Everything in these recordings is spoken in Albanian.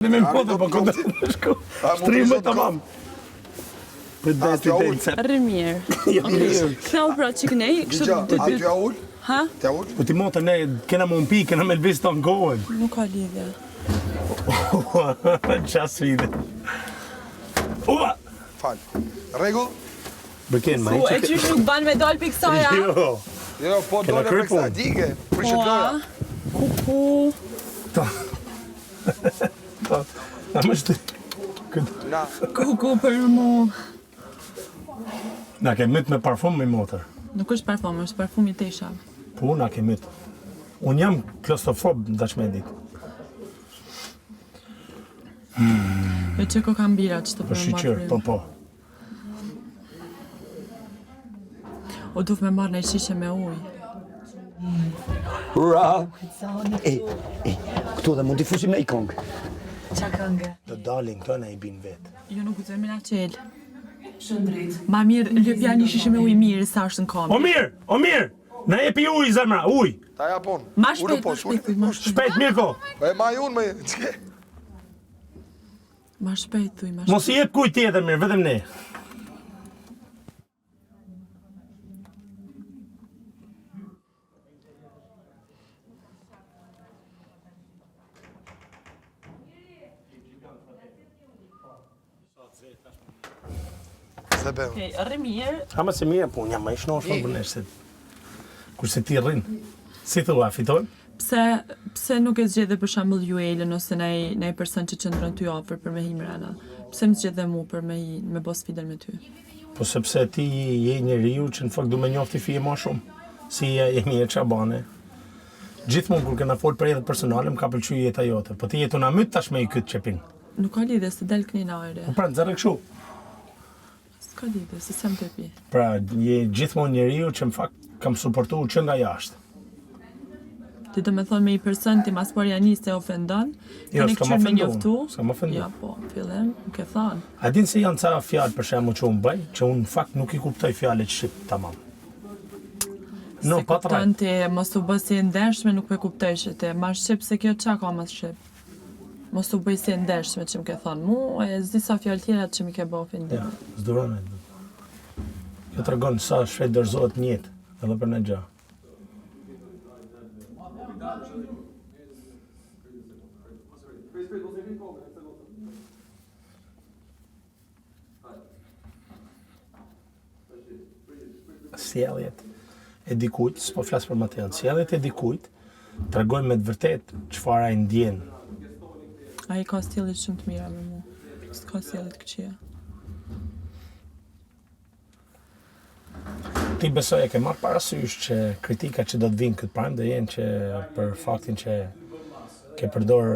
Me më po po ku do të shko. Shtrimë tamam. Për dhe të të të Rri mirë. Jo, mirë. Ktheu pra çik nej, kështu të dy. Aty ul? Ha? T'ja ul? Po ti motër ne kena më mpi, kena me lviz të ngohen. Nuk ka lidhje. Qa sfide. Uva! Fal. Rregull? Bëken, ma i që... E qysh nuk ban me dal prej kësaj, a? Jo. Jo, po dole prej kësaj, dike, prishet po, loja. Ku, ku? Ta. Ta. Na më shtë. Na. Ku, ku për mu? Na ke myt me parfum mi motër. Nuk është parfum, është parfum i teshave. Po, na ke myt. Unë jam klaustrofob, ndash me ditë. Hmm. E që ko kam bira që të po, për më marrë Po, po. O duhet me marrë një shishe me ujë. Ura! E, e, këtu dhe mund t'i fusim në i kongë. Qa këngë? Do dalin këto në i bin vetë. Jo nuk guxojmë me na qel. Shëndrit. Ma mirë, lypja një shishe me ujë mirë, sa është në kamerë. O mirë, o mirë! Na jepi ujë, zemra, ujë! Ta jap unë. Ma shpejt, ma shpejt, ma shpejt. Shpejt, Mirko! Po e maj unë, më, çke? Ma shpejt, thuj, ma shpejt. Mos i jep kujt tjetër mirë, vetëm ne. Se bëjmë. Okej, rri mirë. Ama se mirë, po unë jam më i shnosh më bënesh se kurse ti rrin. Si thua, fitojmë? Pse pse nuk e zgjedhe për shembull Juelën ose naj naj person që qëndron ty afër për me hi mrena? Pse më zgjedhe mu për me hi me bo sfidën me ty? Po sepse ti je njeriu që në fakt du me njofti fije ma shumë. Si je, je mirë ça bane. Gjithmonë kur kena fol për jetën personale më ka pëlqy jeta jote. Po ti je tu na myt tash me i kyt qepin. Nuk ka lidhje se del kënina ajri. Po pra nxerre kështu. S'ka lidhje, se s'jam te pi. Pra, je gjithmonë njeriu që në fakt kam suportu që nga jashtë. Ti do me thonë me i person ti mas parja nis e ofendon, jo, të s'kam me ofendu, njoftu. S'kam ofendu. Ja, po, fillim, nuk e thonë. A din se janë ca fjalë për shembull që unë bëj, që unë në fakt nuk i kuptoj fjalët shqip tamam. No, Se pa të kupton ti, mos u bë si e ndershme, nuk e kuptoj që ti. Ma shqip se kjo qa ka ma shqip? Mos u bëj si e ndershme që më ke thonë mu, e s'di sa fjalë tjera që më ke bë ofendim. Ja, s'duron e. Kjo tregon sa shpejt dorëzohet në jetë, edhe për në gjë. Sjelljet e dikujt, s'po flas për Mateon, sjelljet e dikujt tregojnë me të vërtetë çfarë ai ndjen. Ai ka sjellje shumë të mira me mua. S'ka sjellje të këqija. Ti besoj e ke marrë parasysh që kritikat që do të vinë këtë prime do jenë që për faktin që ke përdor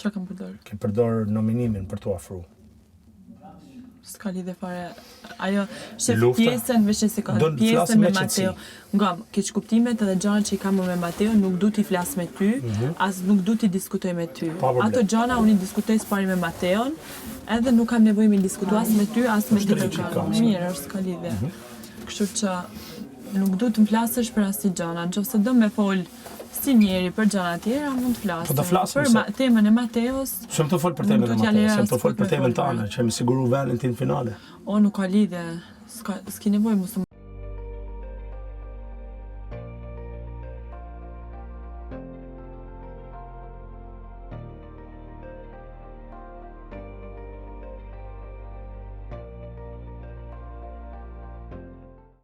Qa kam përdor? Ke përdor nominimin për t'u afru. S'ka lidhje fare. Ajo, shef Lufta. pjesën, veç e sekond, Do të pjesën flasim me me qetësi. Mateo. Ngam, keqkuptimet edhe gjërat që i kam me Mateo nuk du t'i flas me ty, as nuk du t'i diskutoj me ty. Mhm. Pa problem. Ato gjëra unë i diskutoj së pari me Mateon, edhe nuk kam nevojë me diskutu as me ty, as me Është tjetër drejt që kë. kam, se. Mirë, është s'ka lidhje. Mhm. Kështu që nuk du të më flasësh për asnjë gjëna, nëse do me fol si njeri për gjëra tjera mund të flasim. Po do flasim për se- ma, temën e Mateos. S'jam tu fol për temën e Mateos, jam tu fol për temën tane, që me siguru vendin tim në finale. O, nuk ka lidhje, s'ka, s'ki nevojë mos të...